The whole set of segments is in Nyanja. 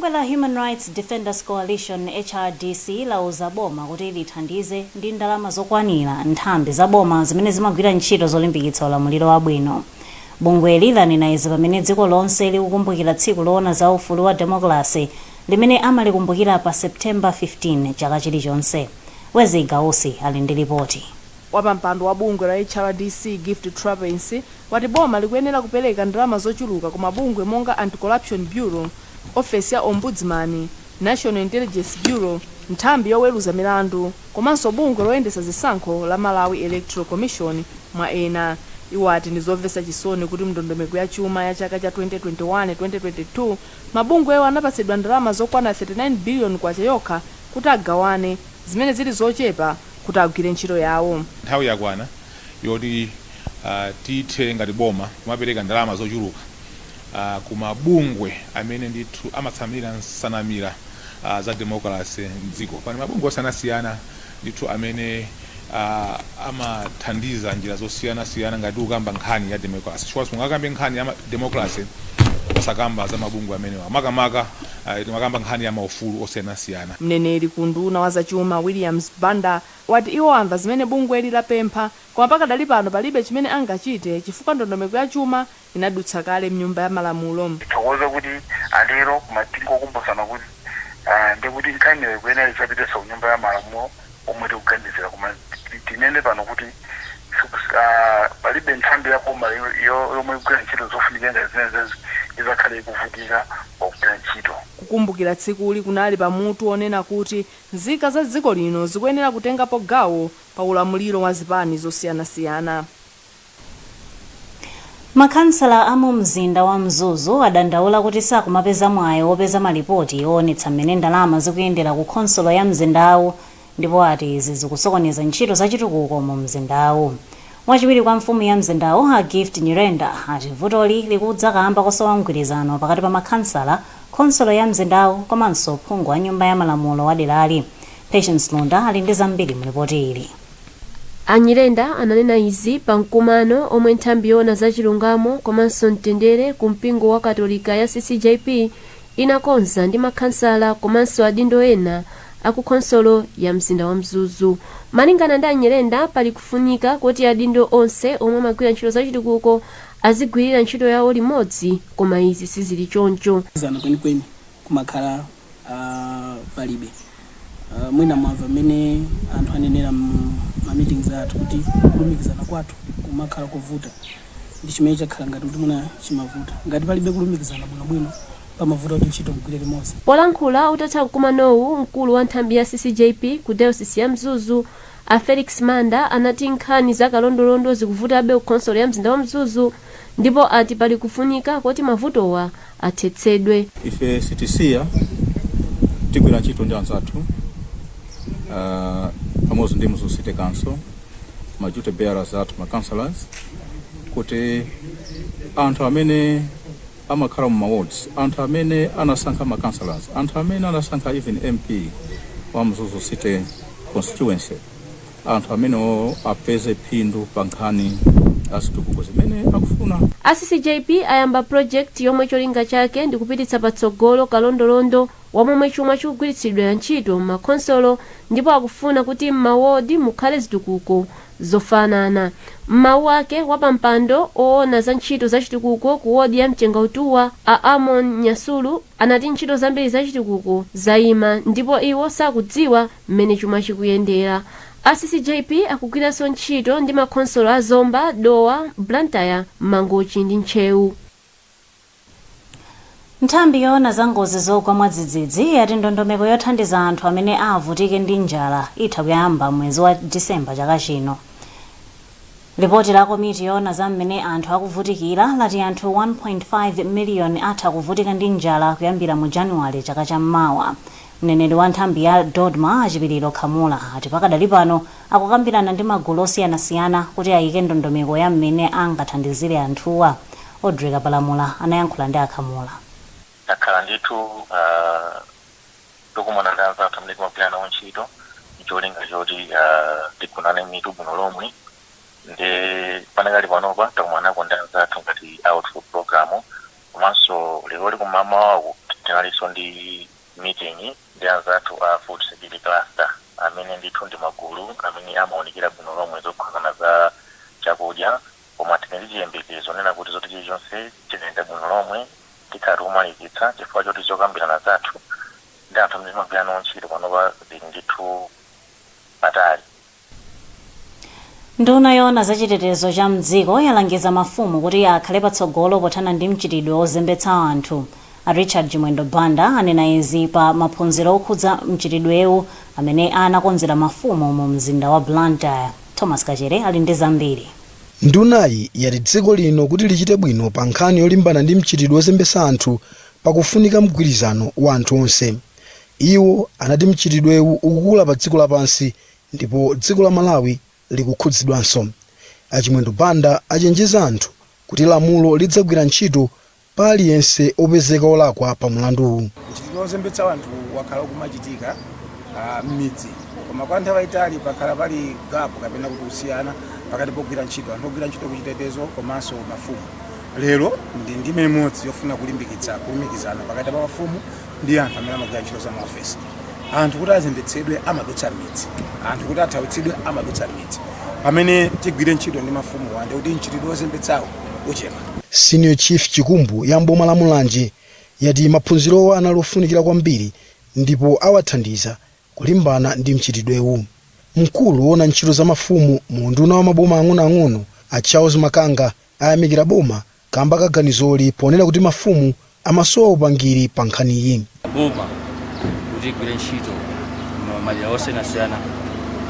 Bungwe la Human Rights Defenders Coalition, HRDC, lauza boma kuti lithandize ndi ndalama zokwanira nthambi za boma zimene zimagwira ntchito zolimbikitsa ulamuliro wabwino. Bungweli lanena izi pamene dziko lonse likukumbukira tsiku loona za ufulu wa demokrasi limene amalikumbukira pa September 15 chaka chilichonse. Wezi Gausi ali ndi ripoti. Wapampando wa bungwe la HRDC, Gift Trapence, wati boma likuyenera kupereka ndalama zochuluka ku mabungwe monga Anti-Corruption Bureau, ofesi ya Ombudsman, National Intelligence Bureau, nthambi yoweruza milandu komanso bungwe loyendetsa zisankho la Malawi Electoral Commission, mwa ena. Iwo ati ndi zomvetsa chisoni kuti mndondomeko ya chuma ya chaka cha 2021-2022 mabungwewo anapatsidwa ndalama zokwana 39 billion kwacha yokha kuti agawane, zimene zili zochepa kuti agwire ntchito yawo. Nthawi yakwana yoti tithe ngati boma kumapereka ndalama zochuluka kumabungwe amene ndithu amatsamira nsanamira za democracy mdziko. Pali mabungwe osiyanasiyana ndithu amene amathandiza njira zosiyanasiyana ngati ukamba nkhani ya democracy, chifukwa sungakambe nkhani ya democracy osakamba za mabungwe amenewa, makamaka timakamba nkhani ya maufulu osiyanasiyana. Mneneri ku nduna wa zachuma, Williams Banda, wati iwo amva zimene bungweli lapempha, koma pakadali pano palibe chimene angachite chifukwa ndondomeko ya chuma inadutsa kale mnyumba ya malamulo. Tithokoze kuti alero, koma tingokumbutsana kuti ndikuti nkhaniyo ikuyenera isapitenso ku nyumba ya malamulo omwe tikuganizira. Koma tinene pano kuti palibe nthambi ya boma yomwe ikugwira ntchito zofunikira ngati zimenezi izakhale ikuvutika pogwira ntchito. Kukumbukira tsikuli kunali pamutu onena kuti nzika za dziko lino zikuyenera kutengapo gawo pa ulamuliro wa zipani zosiyanasiyana. Makhansala a mu mzinda wa Mzuzu adandaula kuti sakumapeza mwayi wopeza malipoti owonetsa mmene ndalama zikuyendera ku khonsolo ya mzindawu, ndipo ati izi zikusokoneza ntchito zachitukuko mu mzindawu. Wachiwiri kwa mfumu ya mzindawu, a Gift Nyirenda, ati vutoli likudza kamba kosowa mgwirizano pakati pa makhansala, khonsolo ya mzindawu komanso phungu wa nyumba ya malamulo wa derali. Patience Lunda ali ndi zambiri mu ripoti ili. Anyirenda ananena izi pa mkumano omwe nthambi yoona za chilungamo komanso mtendere ku mpingo wa Katolika ya CCJP inakonza ndi makhansala komanso adindo ena aku khonsolo ya mzinda wa Mzuzu. Malingana ndi Anyirenda, pali kufunika kuti adindo onse omwe amagwira ntchito zachitukuko azigwirira ntchito yawo limodzi, koma izi sizili choncho. Zana kwenikweni kumakhala palibe. Mwina mwamva mmene anthu anenera ma meetings athu kuti kulumikizana kwathu kumakhala kovuta, ndi chimene chakhala ngati kuti mwina chimavuta. Ngati palibe kulumikizana bwinobwino, pamavuta kuti ntchito mgwire limodzi. Polankhula utatha mkumanowu, mkulu wa nthambi ya CCJP ku Diocese ya Mzuzu, a Felix Manda, anati nkhani za kalondolondo zikuvutabe ku khonsolo ya mzinda wa Mzuzu, ndipo ati pali kufunika kuti mavutowa athetsedwe. Ife sitisiya, tigwira ntchito ndi anzathu pamodzi ndi Mzuzu City Council, ma duty bearers athu, ma councillors, kuti anthu amene amakhala mu wards, anthu amene anasankha ma councillors, anthu amene anasankha even MP wa Mzuzu City constituency, anthu amenewo apeze phindu pa nkhani azitukuko zimene akufuna. A CCJP ayamba project yomwe cholinga chake ndi kupititsa patsogolo kalondolondo wa momwe chuma chikugwiritsidwira ntchito m'makhonsolo, ndipo akufuna kuti m'mawodi mukhale zitukuko zofanana. M'mawu ake, wapampando oona za ntchito za chitukuko ku wodi ya Mchengautuwa, a Amon Nyasulu, anati ntchito zambiri za chitukuko zayima ndipo iwo sakudziwa mmene chuma chikuyendera. A CCJP akugwiranso ntchito ndi makhonsolo a Zomba, Dowa, Blantyre, Mangochi ndi Ntcheu. Nthambi yoona za ngozi zogwa mwadzidzidzi yati ndondomeko yothandiza anthu amene avutike ndi njala itha kuyamba mwezi wa Disemba chaka chino. Ripoti la komiti yoona za mmene anthu akuvutikira lati anthu 1.5 miliyoni atha kuvutika ndi njala kuyambira mu Januwale chaka cham'mawa. Mneneri wa nthambi ya DoDMA, Achipiriro Khamula, ati pakadali pano akukambirana ndi magulu osiyanasiyana kuti ayike ndondomeko ya mmene angathandizire anthuwa. Audrey Kapalamula anayankhula ndi Akhamula. Takhala ndithu tikumana ndi anzathu amene timagwira nawo ntchito ncholinga choti tigunane mitu bwino lomwe. Ndi panakali panopa takumanako ndi anzathu ngati World Food Program, komanso lero kumamawaku Tinalinso ndi meeting ndi anzathu a food security cluster, amene ndithu ndi magulu amene amaonekera bwino lomwe zokhuzana za chakudya. Koma tili ndi chiyembekezo nena kuti zoti chilichonse chikayenda bwino lomwe, tikhala tikumalizitsa, chifukwa choti zokambirana zathu ndi anthu amene timagwira nawo ntchito panopa zili ndithu patali. Nduna yoona zachitetezo cha mdziko yalangiza mafumu kuti akhale patsogolo pothana ndi mchitidwe wozembetsa anthu. A Richard Chimwendo Banda anena izi pa maphunziro okhudza mchitidwewu amene anakonzera mafumu mu mzinda wa Blantyre. Thomas Kachere ali ndi zambiri. Ndunayi yati dziko lino kuti lichite bwino pa nkhani yolimbana ndi mchitidwe wozembetsa anthu, pakufunika mgwirizano wa anthu onse. Iwo anati mchitidwewu ukukula pa dziko lapansi ndipo dziko la Malawi likukhudzidwanso. Achimwendo Banda achenjeza anthu kuti lamulo lidzagwira ntchito pa aliyense opezeka olakwa pa mlanduwu. Mchitidwe wozembetsa anthu wakhala ukumachitika m'midzi, koma kwa nthawi yayitali pakhala pali gap kapena kuti kusiyana pakati pogwira ntchito, anthu ogwira ntchito kuchitetezo komanso mafumu. Lero ndi ndime imodzi yofuna kulimbikitsa kulumikizana pakati pa mafumu ndi anthu amene amagwira ntchito za maofesi. Anthu kuti azembetsedwe amadutsa m'midzi, anthu kuti athawitsidwe amadutsa m'midzi. Pamene tigwire ntchito ndi mafumu wande kuti mchitidwe wozembetsawo uchepa. Senior Chief Chikumbu ya mboma la Mulanje yati maphunzirowa anali ofunikira kwambiri ndipo awathandiza kulimbana ndi mchitidwewu. Mkulu woona ntchito za mafumu mu unduna wa maboma ang'onoang'ono, a Charles Makanga, ayamikira boma kamba kaganizoli ponena kuti mafumu amasowa upangiri pa nkhaniyi. Boma kuti igwire ntchito madera osiyanasiyana,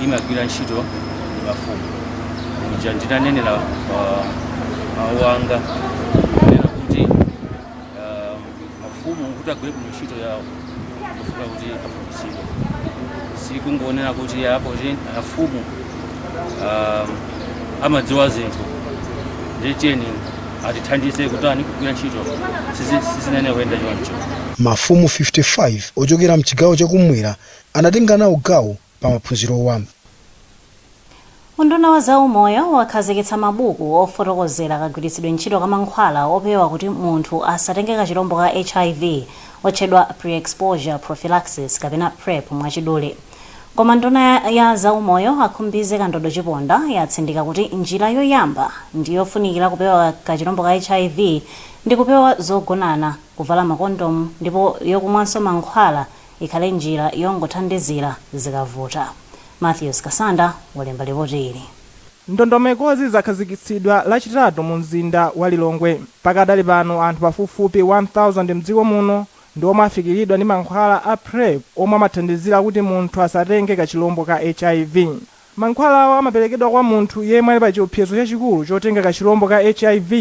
imagwira ntchito ndi mafumu. Kuja ndinanenera pa mawu anga kunena kuti mafumu kuti agwire bwino ntchito yawo kufuna kuti aphunzitsidwe. Sikungonena kuti apo ti afumu amadziwa zinthu, ndi tiyeni atithandize kutani, kugwira ntchito, sizinene kuyenda choncho. Mafumu 55 ochokera mchigawo chakumwera anatenga nawo gawo pa maphunzirowa. Unduna wa zaumoyo wakhazikitsa mabuku ofotokozera kagwiritsidwe ntchito ka mankhwala opewa kuti munthu asatenge kachirombo ka HIV, otchedwa pre-exposure prophylaxis kapena PrEP mwachidule. Koma nduna ya zaumoyo, a Khumbize Kandodo Chiponda, yatsindika kuti njira yoyamba ndi yofunikira kupewa kachirombo ka HIV ndi kupewa zogonana, kuvala makondomu, ndipo yokumwanso mankhwala ikhale njira yongothandizira zikavuta. Matthews Kasanda walemba ripoti ili. Ndondomekozi zakhazikitsidwa Lachitatu mu mzinda wa Lilongwe. Pakadali pano anthu pafupifupi 1000 mdziko muno ndi omwe afikiridwa ndi mankhwala a PrEP, omwe amathandizira kuti munthu asatenge kachilombo ka HIV. Mankhwala awo amaperekedwa kwa munthu yemwe ali pa chiopsezo chachikulu chotenga kachilombo ka HIV,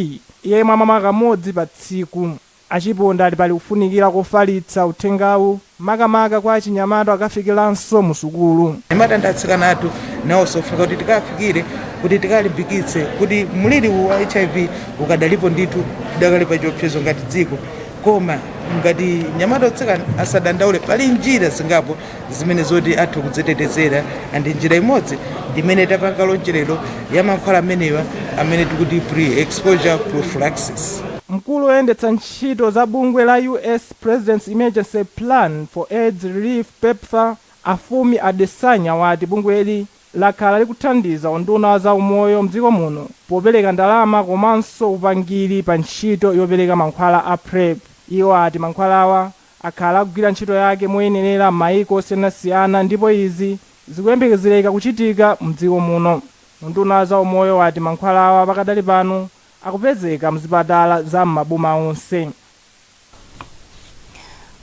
yemwe amamwa kamodzi pa tsiku. Achiponda ali pali kufunikira kofalitsa uthengawu, makamaka kwa achinyamata, akafikiranso mu sukulu. Anyamata, atsikana athu nawonso ofunika kuti tikafikire, kuti tikalimbikitse kuti mliri wa HIV ukadalipo ndithu, tidakali pa chiopsezo ngati dziko. Koma ngati nyamata, otsikana asadandaule, pali njira zingapo zimene zoti atha kudzitetezera, and njira imodzi ndimene tapanga launch lero ya mankhwala amenewa amene tikuti pre-exposure prophylaxis. Mkulu woyendetsa ntchito za bungwe la US President's Emergency Plan for AIDS Relief, PEPFAR, a Fumi Adesanya, wati bungweli lakhala likuthandiza unduna wa zaumoyo mdziko muno popereka ndalama komanso upangiri pa ntchito yopereka mankhwala a PrEP. Iwo ati mankhwalawa akhala akugwira ntchito yake moyenerera m'mayiko osiyanasiyana ndipo izi zikuyembekezereka kuchitika mdziko muno. Unduna wa zaumoyo wati mankhwalawa pakadali pano akupezeka mzipatala za m'maboma onse.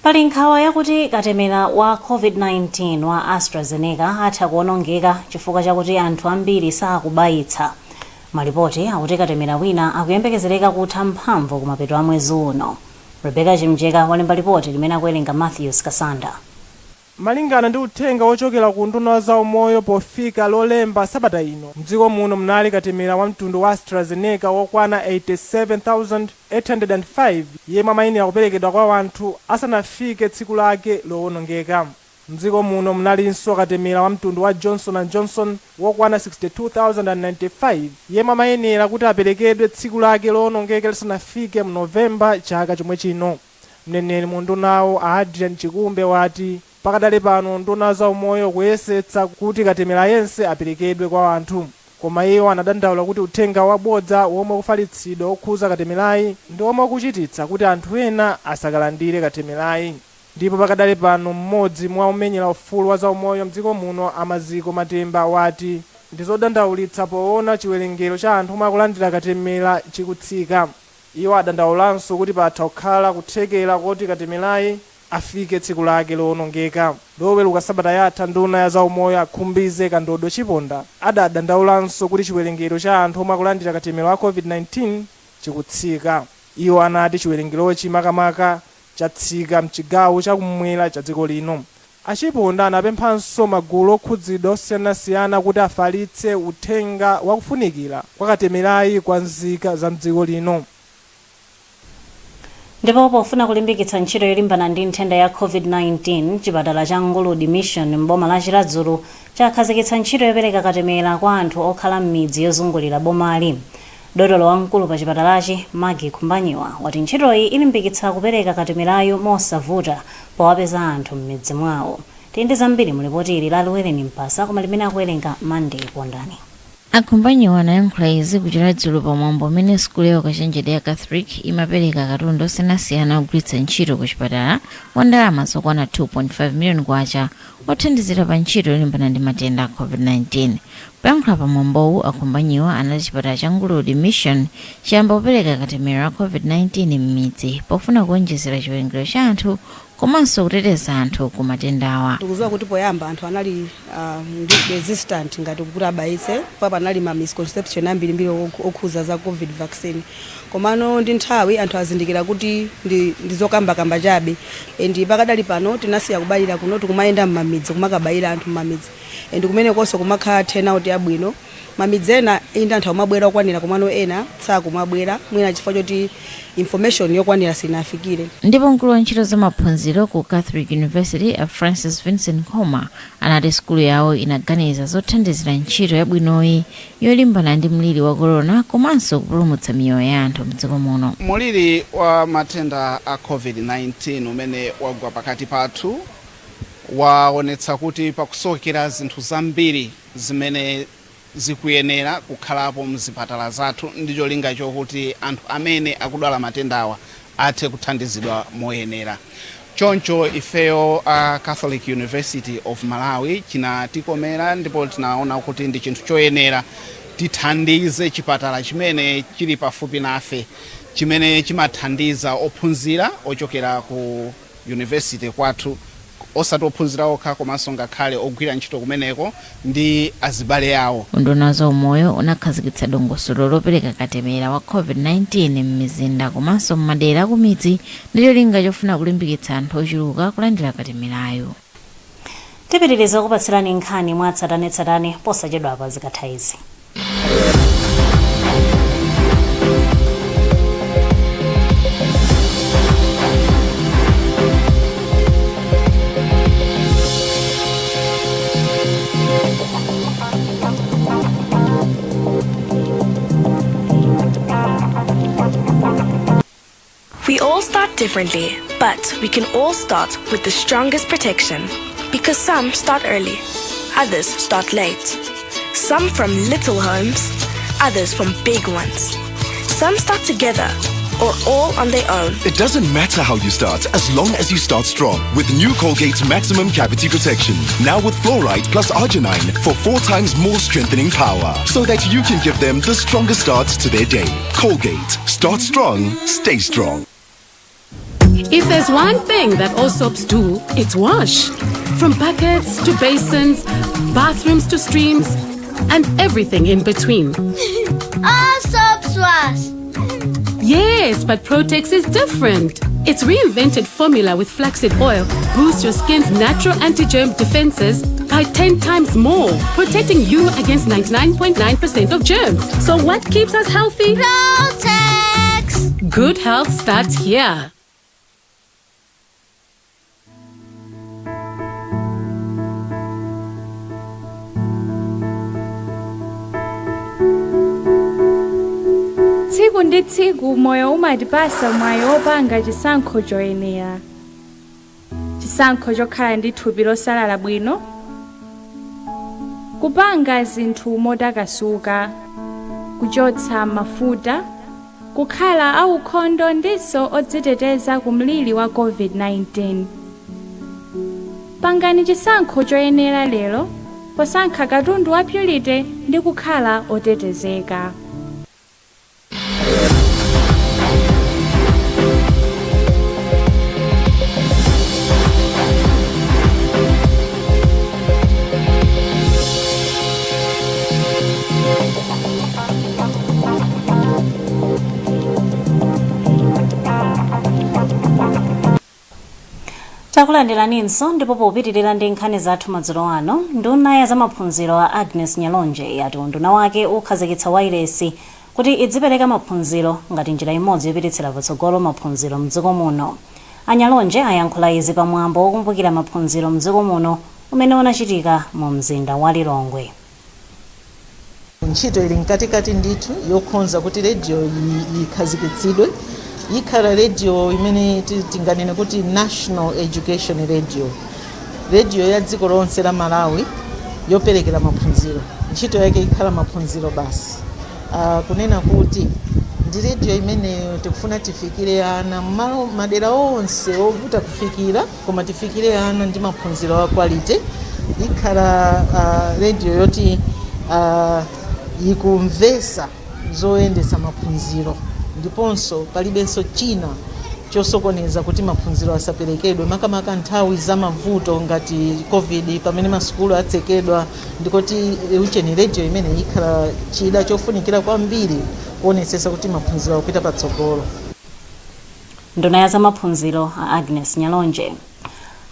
Pali nkhawa yakuti katemera wa COVID-19 wa AstraZeneca atha kuwonongeka chifukwa chakuti anthu ambiri sakubayitsa. Malipoti akuti katemera wina akuyembekezereka kutha mphamvu kumapeto a mwezi uno. Rebecca Chimjeka walemba ripoti limene akuwerenga Matthews Kasanda. Malingana ndi uthenga wochokera ku unduna wa zaumoyo, pofika Lolemba sabata ino, mdziko muno munali katemera wa mtundu wa AstraZeneca wokwana 87,805 yemwe amayenera kuperekedwa kwa wanthu asanafike tsiku lake lowonongeka. Mdziko muno munalinso katemera wa mtundu wa Johnson Johnson wokwana 62,095 yemwe amayenera kuti aperekedwe tsiku lake lowonongeka lisanafike mu Novemba chaka chomwe chino. Mneneri mu undunawo a Adrian Chikumbe wati pakadali pano unduna za umoyo kuyesetsa kuti katemera yense aperekedwe kwa anthu, koma iwo anadandaula kuti uthenga wabodza womwe ukufalitsidwa okhuza katemerayi ndi omwe ukuchititsa kuti anthu ena asakalandire katemerayi. Ndipo pakadali pano mmodzi mwa omenyera ufulu wa zaumoyo mdziko muno a Maziko Matemba wati ndi zodandaulitsa poona chiwerengero cha anthu omwe akulandira katemera chikutsika. Iwo adandaulanso kuti patha kukhala kuthekera koti katemerayi afike tsiku lake lowonongeka. Loweruka sabata yatha nduna ya zaumoyo a Khumbize Kandodo Chiponda adadandaulanso kuti chiwerengero cha anthu omwe akulandira katemera wa COVID-19 chikutsika. Iwo anati chiwerengerochi makamaka chatsika mchigawo chakumwera cha dziko lino. A Chiponda anapemphanso magulu okhudzidwa osiyanasiyana kuti afalitse uthenga wakufunikira kwa katemerayi kwa nzika za mdziko lino. Ndipo pofuna kulimbikitsa ntchito yolimbana ndi nthenda ya COVID-19, chipatala cha Nguludi Mission m'boma la Chiradzulu chakhazikitsa ntchito yopereka katemera kwa anthu okhala m'midzi yozungulira bomali. Dotolo wamkulu pa chipatalachi, Maggie Khumbanyiwa, wati ntchitoyi ilimbikitsa kupereka katemerayu mosavuta powapeza anthu m'midzi mwawo. Tili ndi zambiri mu lipoti ili la Luweleni Mpasa koma limene akuwerenga Monday Pondani. A Khumbanyiwa anayankhula izi ku Chiradzulu pa mwambo umene sukulu ya ukachenjede ya Catholic imapereka katundu osiyanasiyana ogwiritsa ntchito ku chipatala wa ndalama zokwana 2.5 miliyoni kwacha othandizira pa ntchito yolimbana ndi matenda a COVID-19. Poyankhula pa mwambowu, a Khumbanyiwa anati chipatala cha Nguludi Mission chayamba kupereka katemera wa COVID-19 m'midzi pofuna kuonjezera chiwerengero cha anthu komanso kuteteza anthu ku matendawa. Tikudziwa kuti poyamba anthu anali ndi resistant ngati kuti abayitse chifukwa panali ma misconception ambirimbiri okhuza za covid vaccine, komano ndi nthawi anthu azindikira kuti ndi zokambakamba chabe. And pakadali pano tinasiya kubayira kuno, tikumayenda m'mamidzi kumakabayira anthu m'mamidzi, and kumenekonso kumakhala turnout yabwino. Mamidzi ena inde anthu amabwera okwanira, komano ena sakumabwera mwina chifukwa choti information yokwanira sinafikire. Ndipo mkulu wa ntchito za maphunziro ku Catholic University a Francis Vincent Nkhoma anati sukulu yawo inaganiza zothandizira ntchito yabwinoyi yolimbana ndi mliri wa corona komanso kupulumutsa miyoyo ya anthu mdziko muno. Mliri wa matenda a COVID-19 umene wagwa pakati pathu waonetsa kuti pakusowekera zinthu zambiri zimene zikuyenera kukhalapo mzipatala zathu ndi cholinga chokuti anthu amene akudwala matendawa athe kuthandizidwa moyenera. Choncho ifeyo a Catholic University of Malawi chinatikomera ndipo tinaona kuti ndi chinthu choyenera tithandize chipatala chimene chili pafupi nafe, chimene chimathandiza ophunzira ochokera ku university kwathu, osati ophunzira okha komanso ngakhale ogwira ntchito kumeneko ndi azibale awo. Unduna wa zaumoyo unakhazikitsa dongosolo lopereka katemera wa COVID-19 m'mizinda komanso m'madera akumidzi ndi cholinga chofuna kulimbikitsa anthu ochuluka kulandira katemerayu. Tipitiriza kupatsirani nkhani mwatsatanetsatane posachedwapa zikatha izi. We all start differently, but we can all start with the strongest protection. Because some start early, others start late. Some from little homes, others from big ones. Some start together or all on their own. It doesn't matter how you start, as long as you start strong with new Colgate Maximum Cavity Protection. Now with fluoride plus arginine for 4 times more strengthening power, so that you can give them the strongest start to their day. Colgate, start strong, stay strong. If there's one thing that all soaps do, it's wash. From buckets to basins, bathrooms to streams, and everything in between. All soaps wash. Yes, but Protex is different. Its reinvented formula with flaxseed oil boosts your skin's natural anti-germ defenses by 10 times more, protecting you against 99.9% of germs. So what keeps us healthy? Protex! Good health starts here. Tsiku Tsiku ndi tsiku moyo umatipasa mwayi wopanga chisankho choyenera, chisankho chokhala ndi thupi losalala bwino, kupanga zinthu motakasuka, kuchotsa mafuta, kukhala aukhondo ndiso odziteteza ku mliri wa COVID-19. Pangani chisankho choyenera lero posankha katundu wa Purity ndi kukhala otetezeka. Takulandiraninso, ndipo popitirira ndi nkhani zathu madzulo ano, nduna ya zamaphunziro a Agnes Nyalonje yati unduna wake ukhazikitsa wailesi kuti idzipereka maphunziro ngati njira imodzi yopititsira patsogolo maphunziro mdziko muno. Anyalonje ayankhula izi pamwambo wokumbukira maphunziro mdziko muno umene unachitika mu mzinda wa Lilongwe. Ntchito ili mkatikati ndithu yokonza kuti radio ikhazikitsidwe. Ikhala radio imene tinganene kuti national education radio, radio ya dziko lonse la Malawi yoperekera maphunziro. Ntchito yake ikhala maphunziro basi. Kunena kuti ndi radio imeneyo tikufuna tifikire ana mmalo madera onse ovuta kufikira, koma tifikire ana ndi maphunziro a quality. Ikhala radio yoti ikumvesa zoyendesa maphunziro, ndiponso palibenso china chosokoneza kuti maphunziro asaperekedwe, makamaka nthawi za mavuto ngati COVID pamene masukulu atsekedwa. Ndikoti ucheni radio imene ikhala chida chofunikira kwambiri kuonetsetsa kuti maphunziro akupita patsogolo. Nduna ya zamaphunziro a Agnes Nyalonje.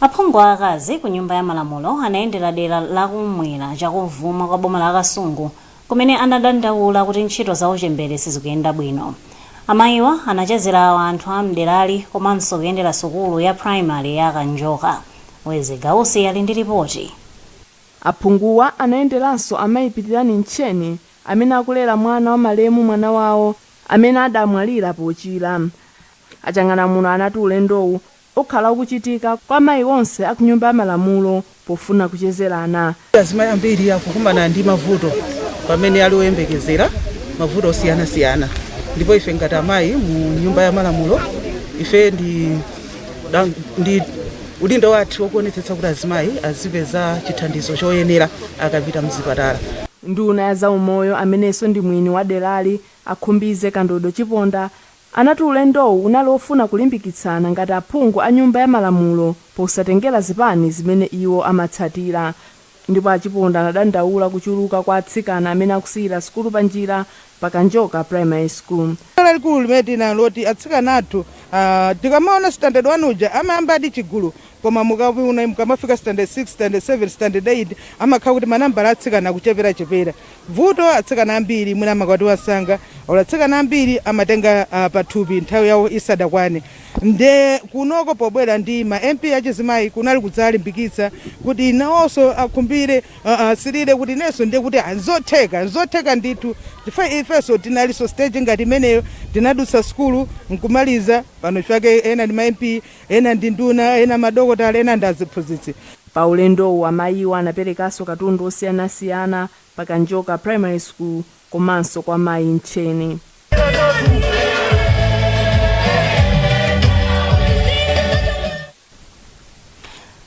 Aphungu aakazi ku Nyumba ya Malamulo anayendera dera lakumwera chakuvuma kwa boma la Kasungu kumene anadandaula kuti ntchito za uchembere sizikuyenda bwino. Amayiwa anachezera anthu a mderali komanso kuyendera sukulu ya primary ya Kanjoka. Weze Gausi ali ndi ripoti. Aphunguwa anayenderanso amayi Pitirani Mtcheni amene akulera mwana wa malemu mwana wawo amene adamwalira pochira. Achang'anamuno anati ulendowu ukhala ukuchitika kwa amayi onse aku Nyumba ya Malamulo pofuna kuchezerana. Azimayi ambiri akukumana ndi mavuto pamene ali oyembekezera, mavuto osiyanasiyana, ndipo ife ngati amayi mu Nyumba ya Malamulo ife ndi udindo wathu wokuonetsetsa kuti azimayi azipeza chithandizo choyenera akapita mzipatala. Nduna ya zaumoyo amenenso ndi mwini wa derali, Akhumbize Kandodo Chiponda, anati ulendowu unali ofuna kulimbikitsana ngati aphungu a Nyumba ya Malamulo posatengera zipani zimene iwo amatsatira. Ndipo Achiponda anadandaula kuchuluka kwa atsikana amene akusiyira sukulu panjira pa Kanjoka Primary School. Lalikulu limene tinalo loti atsikana athu, tikamaona standard 1 uja amayamba adi chigulu, koma mukaona mukamafika standard 6, standard 7, standard 8 amakhala kuti manambala atsikana akucheperachepera. Vuto atsikana ambiri mwina amakwatiwa msanga, olo atsikana ambiri amatenga pathupi nthawi yawo isadakwane. Nde kunoko pobwera ndi ma MP achizimayi kunali kudzalimbikitsa kuti nawonso akhumbire, asirire kuti nenso ndiye kuti nzotheka, nzotheka ndithu, chifukwa ifenso tinalinso stage ngati imeneyo, tinadutsa sukulu nkumaliza pano. Chifukwa ena ndi ma MP, ena ndi nduna, ena madokotala, ena ndi aziphunzitsi. Pa ulendowu amayiwo anaperekanso katundu osiyanasiyana pa Kanjoka Primary School komanso kwa mayi Mtcheni.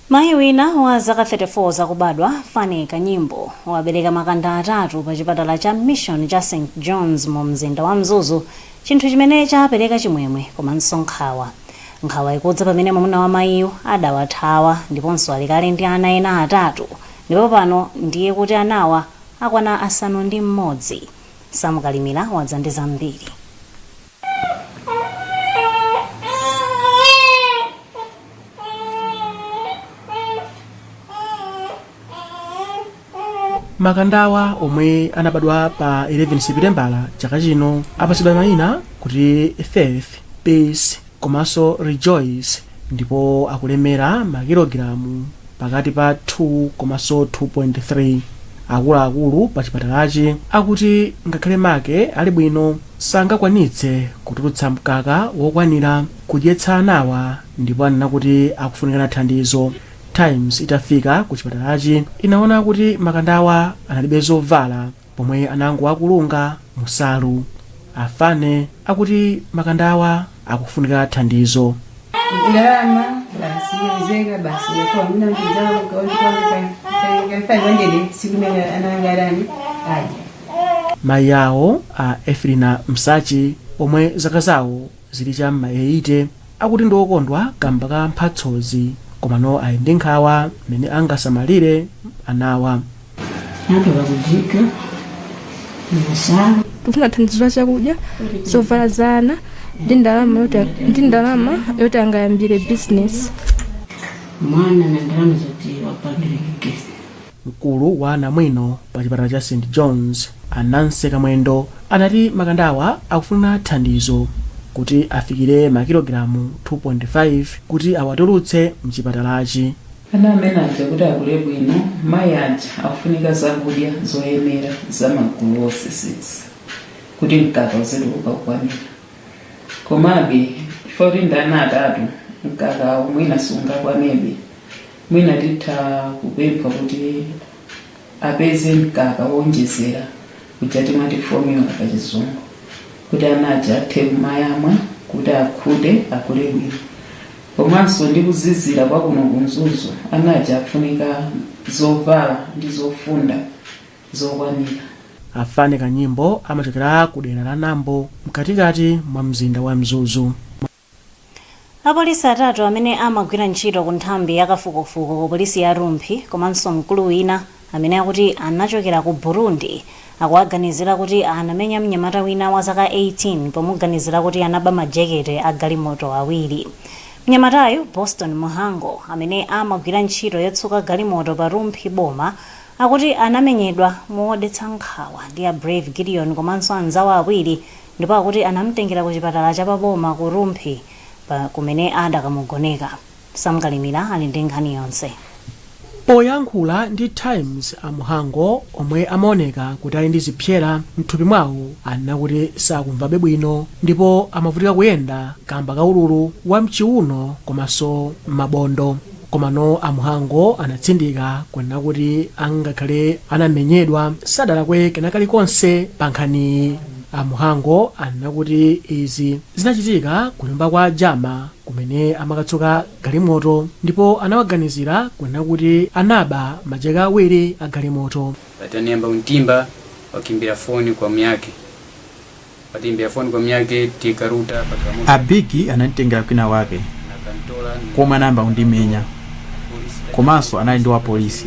Mayi wina wa zaka 34 zakubadwa, Fani Kanyimbo, wabereka makanda atatu pa chipatala cha Mission cha St John's mu mzinda wa Mzuzu, chinthu chimene chapereka chimwemwe komanso nkhawa. Nkhawa ikudza pamene mwamuna wa mayiyu adawathawa ndiponso ali kale ndi ana ena atatu, ndipo pano ndiye kuti anawa akwana 6. Samukalimira wadza ndi zambiri. Makandawa omwe anabadwa pa 11 Sepitembala chaka chino apatsidwa mayina kuti Faith, Peace komanso Rejoice ndipo akulemera makilogalamu pakati pa 2 komanso 2.3. Akuluakulu pa chipatalachi akuti ngakhale make ali bwino, sangakwanitse kutulutsa mkaka wokwanira kudyetsa anawa ndipo anena kuti akufunikana thandizo. Times itafika ku chipatalachi inaona kuti makandawa analibe zovala pomwe anangowakulunga musalu. Afane akuti makandawa akufunika thandizo. Ndalama basi yozeka basi yakuwa mina mtizamo ka 500 siku mene anangarani aja. Mayi awo a Efrina Msachi, omwe zaka zawo zili cha m'ma 80, akuti ndi okondwa kamba ka mphatsozi, komano ali ndi nkhawa mmene angasamalire anawa. Anthu akujika musalu. Tikufuna thandizo la chakudya, zovala za ana ndi ndalama yoti angayambire business. Mwana na ndalama zoti wapangire gesi. Mkulu wa anamwino pa chipatala cha St John's, Ananse Kamwendo, anati makandawa akufuna thandizo kuti afikire makilogalamu 2.5 kuti awatulutse mchipatalachi. Ana amene aja kuti akule bwino, mayi aja akufunika zakudya zoyenera za magulu onse 6 kuti mkaka uzituluka kukwanira. Komabe chifukwa kuti ndi ana atatu, mkakawo mwina sungakwanebe. Mwina titha kupempha kuti apeze mkaka wonjezera uja timati formula pa Chizungu, kuti ana aja athe kumayamwa kuti akhute, akule bwino. Komanso ndi kuzizira kwa kuno ku Mzuzu, ana aja akufunika zovala ndi zofunda zokwanira. Afane Kanyimbo amachokera ku dera la Nambo mkatikati mwa mzinda wa Mzuzu. Apolisi atatu amene amagwira ntchito ku nthambi ya kafukufuku ku polisi ya Rumphi komanso mkulu wina amene akuti anachokera ku Burundi akuwaganizira kuti anamenya mnyamata wina wa zaka 18 pomuganizira kuti anaba majekete a galimoto awiri. Mnyamatayu, Boston Muhango, amene amagwira ntchito yotsuka galimoto pa Rumphi boma, akuti anamenyedwa modetsa nkhawa ndi a Brave Gideon komanso anzawo awiri ndipo akuti anamutengera ku chipatala cha paboma ku Rumphi kumene adakamugoneka. Sam Kalimira ali ndi nkhani yonse. Poyankhula ndi Times, a Muhango, omwe amaoneka kuti ali ndi zipsera mthupi mwawo, anena kuti sakumvabe bwino ndipo amavutika kuyenda kamba ka ululu wa mchiuno komanso m'mabondo. Komano a Muhango anatsindika kunena kuti angakhale anamenyedwa, sadalakwe kena kalikonse pa nkhaniyi. A Muhango anena kuti izi zinachitika kunyumba kwa Jama kumene amakatsuka galimoto ndipo anawaganizira kunena kuti anaba majeke awiri a galimoto. Ataniyamba untimba wakimbira foni kwa myake, watimbira foni kwa myake, tikaruta pakamoto. Abigi ananditengera kwina wake komwe anayamba kundimenya, komanso anali ndi wapolisi.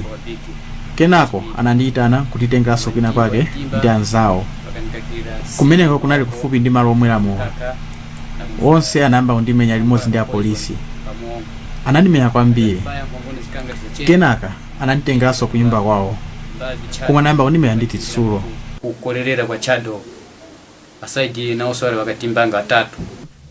Kenako anandiyitana kutitengeranso kwina kwake ndi anzawo. Kumeneko kunali kufupi ndi malo omwera mowa. Onse anayamba kundimenya limodzi ndi apolisi. Anandimenya kwambiri. Kenaka ananditengeranso kunyumba kwawo komwe anayamba kundimenya ndi titsulo. Kukolerera kwa chado asaidi nawonso ali wakatimbanga atatu.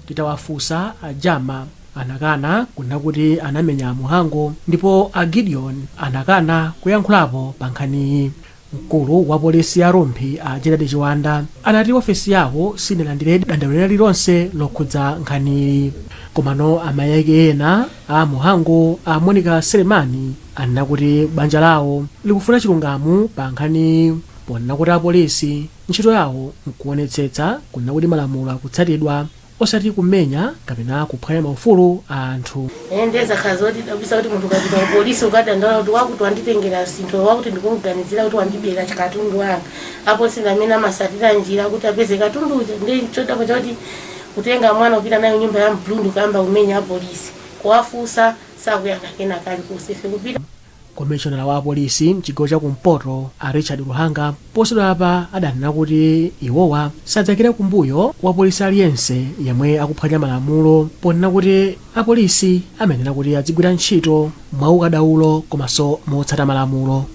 Titawafunsa, a Jama anakana kunena kuti anamenya a Muhango ndipo a Gideon anakana kuyankhulapo pa nkhaniyi. Mkulu wa polisi ya Rumphi a Gerald Chiwanda anati ofesi yawo sinalandire dandaulo lililonse lokhudza nkhaniyi. Komano amayi ake ena a Muhango, a Monica Selemani, anena kuti banja lawo likufuna chilungamo pa nkhaniyi ponena kuti apolisi ntchito yawo nkuonetsetsa kunena kuti malamulo akutsatidwa, osati kumenya kapena kuphwanya maufulu a anthu. Ende zakhala zotidabwitsa kuti munthu ukapita ku polisi ukadandaula kuti wakuti wanditengera zinthu, wakuti ndikumuganizira kuti wandibera katundu wanga, apolisi ndi amene amasatira njira kuti apeze katundu uja. Ndi chodabwa chakuti kutenga mwana kupita nayo nyumba ya Mburundi kuyamba kumenya apolisi, kuwafunsa sakuyankha kena kalikonse, ife kupita. Komishonala wa apolisi mchigawo cha kumpoto a Richard Luhanga posachedwapa adanena kuti iwowa sadzaikira kumbuyo wapolisi aliyense yemwe akuphwanya malamulo, ponena kuti apolisi amayenera kuti adzigwira ntchito mwaukadaulo komanso motsata malamulo.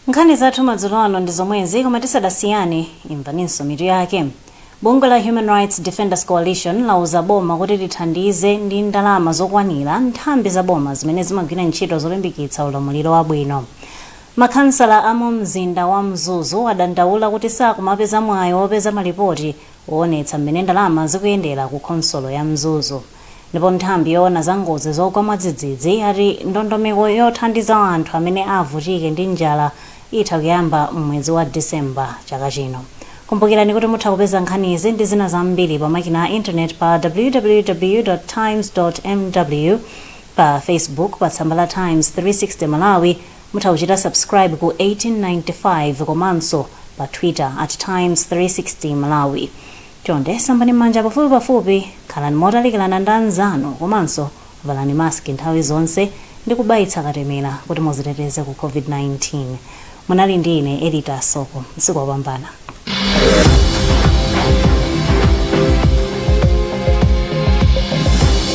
Nkhani zathu madzulo ano ndi zomwezi, koma tisadasiyane, imvaninso mitu yake. Bungwe la Human Rights Defenders Coalition lauza boma kuti lithandize ndi ndalama zokwanira nthambi za boma zimene zimagwira ntchito zolimbikitsa ulamuliro wabwino. Makhansala a mu mzinda wa Mzuzu adandaula kuti sakumapeza mwayi wopeza malipoti woonetsa mmene ndalama zikuyendera ku khonsolo ya Mzuzu. Ndipo nthambi yoona za ngozi zogwa mwadzidzidzi yati ndondomeko yothandiza anthu amene avutike ndi njala itha kuyamba m'mwezi wa Disemba chaka chino. Kumbukirani kuti mutha kupeza nkhanizi ndi zina zambiri pa makina a internet pa www times mw, pa Facebook pa tsamba la Times 360 Malawi, mutha kuchita subscribe ku 1895, komanso pa Twitter at Times 360 Malawi. Chonde sambani m'manja pafupi pafupi, khalani motalikirana ndi anzanu, komanso valani maski nthawi zonse ndi kubayitsa katemera kuti muziteteze ku COVID-19. Munali ndi ine Elita Soko. Msiku wopambana.